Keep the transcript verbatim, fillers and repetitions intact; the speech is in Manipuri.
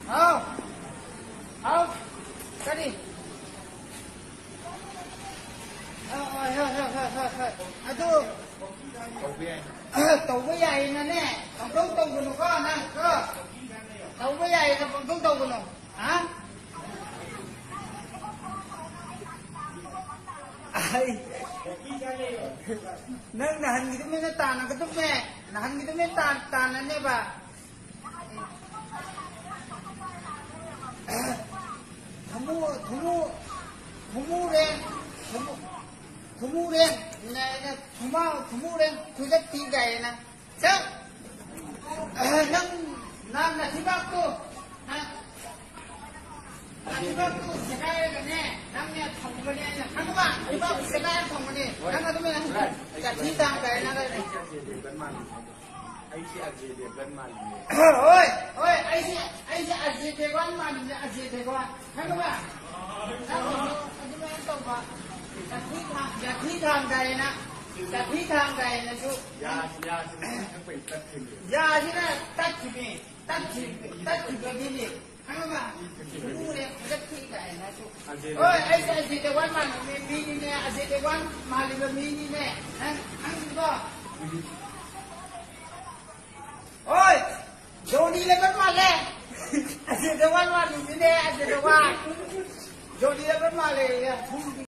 ꯍꯥꯎ꯫ ꯍꯥꯎ꯫ ꯀꯔꯤ? ꯑ, ꯍꯣꯏ, ꯍꯣꯏ, ꯍꯣꯏ, ꯍꯣꯏ, ꯍꯣꯏ, ꯍꯣꯏ꯫ ꯑꯗꯨ ꯇꯧꯕ ꯌꯥꯏ꯫ ꯇꯧꯕ ꯌꯥꯏꯌꯦꯅꯅꯦ, ꯄꯪꯇꯧ ꯇꯧꯒꯅꯨꯀꯣ, ꯅꯪ, ꯀꯣ꯫ ꯇꯧꯕ ꯌꯥꯏꯌꯦꯅ ꯄꯪꯇꯧ ꯇꯧꯒꯅꯨ꯫ ꯍꯥ? ꯑꯩ, ꯅꯪ ꯅꯍꯥꯟꯒꯤꯗꯨꯃꯥꯏꯅ ꯇꯥꯟꯅꯒꯗꯕꯅꯦ, ꯅꯍꯥꯟꯒꯤꯗꯨꯃꯥꯏꯅ ꯇꯥꯟ-, ꯇꯥꯟꯅꯅꯦꯕ꯫ ꯊꯨꯝꯃꯨ, ꯊꯨꯝꯃꯨ, ꯊꯨꯝꯃꯨꯔꯦ, ꯊꯨꯝꯃꯨ-, ꯊꯨꯝꯃꯨꯔꯦ, ꯅ-, ꯅ-, ꯊꯨꯝꯃꯥ-, ꯊꯨꯝꯃꯨꯔꯦ, ꯈꯨꯗꯛ ꯊꯤ ꯀꯥꯏꯅ꯫ ꯆꯠ! ꯅꯪ, ꯅꯪ ꯅꯊꯤꯕꯥꯛꯇꯣ, ꯅꯪ ꯅꯊꯤꯕꯥꯛꯇꯣ ꯁꯦꯒꯥꯏꯔꯒꯅꯦ, ꯅꯪꯅꯦ ꯊꯝꯒꯅꯤ ꯑꯩꯅ꯫ ꯈꯪꯉꯕ? ꯅꯊꯤꯕꯥꯛꯇꯣ ꯁꯦꯒꯥꯏꯔ ꯊꯝꯒꯅꯤ꯫ ꯅꯪ ꯑꯗꯨꯃꯥꯏꯅ ꯖꯥꯊꯤ ꯇꯥꯡ ꯀꯥꯏꯅ ꯅꯪ ꯑꯩꯁꯦ ꯑꯖꯦ ꯗꯦꯕꯒꯟ ꯃꯥꯜꯂꯤꯅꯦ꯫ ꯍꯣꯏ, ꯍꯣꯏ, ꯑꯩꯁꯦ, ꯑꯩꯁꯦ ꯑꯖꯦ ꯗꯦꯕꯒꯟ ꯃꯥꯜꯂꯤꯅꯦ, ꯑꯖꯦ ꯗꯦꯕꯒꯟ꯫ ꯈꯪꯉꯕ? ꯅꯪ ꯑꯗꯨꯃꯥꯏꯅ ꯇꯧꯕ꯫ ꯖꯥꯊꯤ ꯊꯥꯡ, ꯖꯥꯊꯤ ꯊꯥꯡ ꯀꯥꯏꯅ, ꯖꯥꯊꯤ ꯊꯥꯡ ꯀꯥꯏꯅꯁꯨ꯫ ꯌꯥꯁꯤ, ꯌꯥꯁꯤ ꯊꯛꯄꯩ ꯇꯠꯈꯤꯅꯦ꯫ ꯌꯥꯁꯤꯅ ꯇꯠꯈꯤꯅꯦ, ꯇꯠꯈꯤ-, ꯇꯠꯈꯤꯕꯒꯤꯅꯦ꯫ ꯈꯪꯉꯕ? ꯊꯨꯝꯃꯨꯔꯦ, ꯈꯨꯗꯛ ꯊꯤ ꯀꯥꯏꯅꯁꯨ꯫ ꯍꯣꯏ, ꯑꯩꯁꯦ ꯑꯖꯦ ꯗꯦꯕꯒꯟ ꯃꯥꯜꯂꯤꯕ ꯃꯤꯅꯤꯅꯦ, ꯑꯖꯦ ꯗꯦꯕꯒꯟ ꯃꯥꯜꯂꯤꯕ ꯃꯤꯅꯤꯅꯦ꯫ ꯅꯪ ꯈꯪꯗ꯭ꯔꯤꯕꯣ? ꯍꯣꯏ, ꯖꯣꯅꯤ ꯂꯦꯕꯔ ꯃꯥꯜꯂꯦ꯫ ꯑꯖꯦ ꯗꯦꯕꯒꯟ ꯃꯥꯜꯂꯤꯕꯅꯤꯅꯦ, ꯑꯖꯦ ꯗꯦꯕꯒꯟ꯫ ꯖꯣꯅꯤ ꯂꯦꯕꯔ ꯃꯥꯜꯂꯦ꯫